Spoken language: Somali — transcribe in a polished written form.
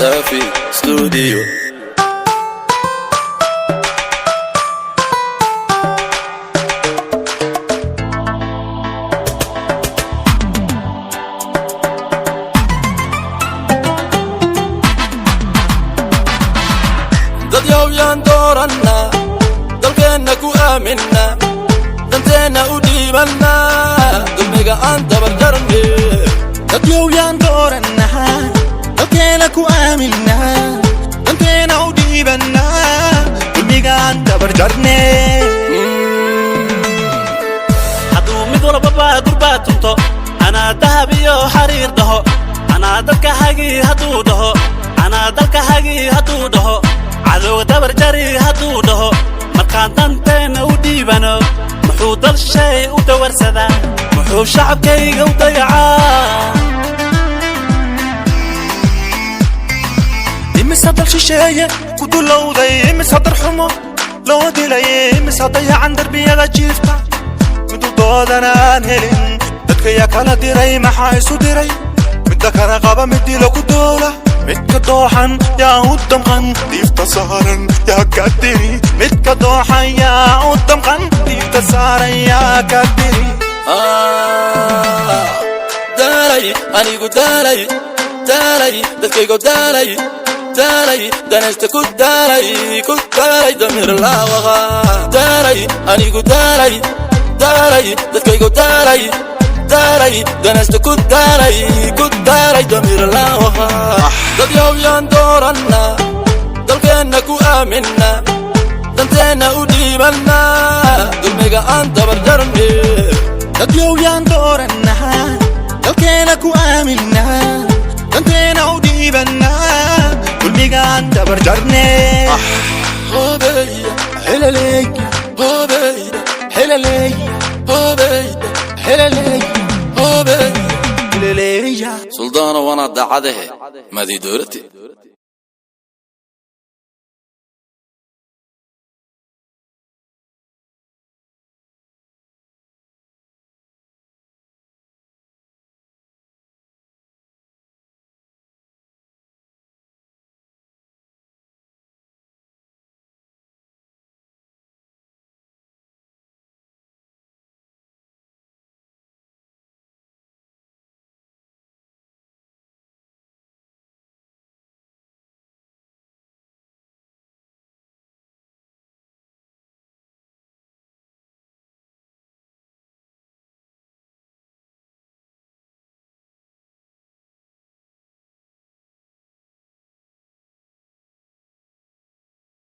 Safi Studio. Dad yowyaan doorannaa, dalkeenna ku aaminna, danteenna u dhiibannaa, dulmiga aan dabarjarne. Dadyowyaan doorannaa, dalkeena ku aaminaa, danteena u dhiibannaa, dulmigaan dabarjarne. Hadduu mid walbaba durbaa tunto, anaa dahab iyo xariir dhaho, anaa dalka hagi hadduu dhaho, anaa dalka hagi hadduu dhaho, cadowga dabar jari hadduu dhaho, markaan danteenna u dhiibano, muxuu dal shay u dawarsadaa? Muxuu shacabkayga u dayacaa? Imise dal shisheeye ku dulowday? Imise darxumo loo dilay? Imise dayacan darbiyada jiifta, midudoodana aan helin? Dadka yaa kala diray? Maxaa isu diray? Midda kala qaba, mid dilo ku doola, midka dooxan yaa u damqan? Diifta saaran yaa ka diri? Midka dooxan yaa u damqan? Diifta saaran yaa ka diri? Daalay anigu, daalay, daalay dadkaygo, daalay, daalay danaysta, ku daalay, ku daalay damiir laawaqa. Daalay anigu, daalay, daalay dadkaygo, daalay, daalay danaysta, ku daalay, ku daalay damiir laawaqa. Dad yowyaan doorannaa, dalkeenna ku aaminna, danteenna u dhiibannaa, dulmiga aan dabarjarne. Dadyowyaan doorannaa, dalkeena ku aaminaa, danteena u dhiibannaa, dulmigaan dabarjarne. Hobeya. Helaleey. Hobeya. Helaleey. Hobeya. Helaleey. Hobeya. Helaleeya. Suldaano, waana daacadahe maadii dowlati.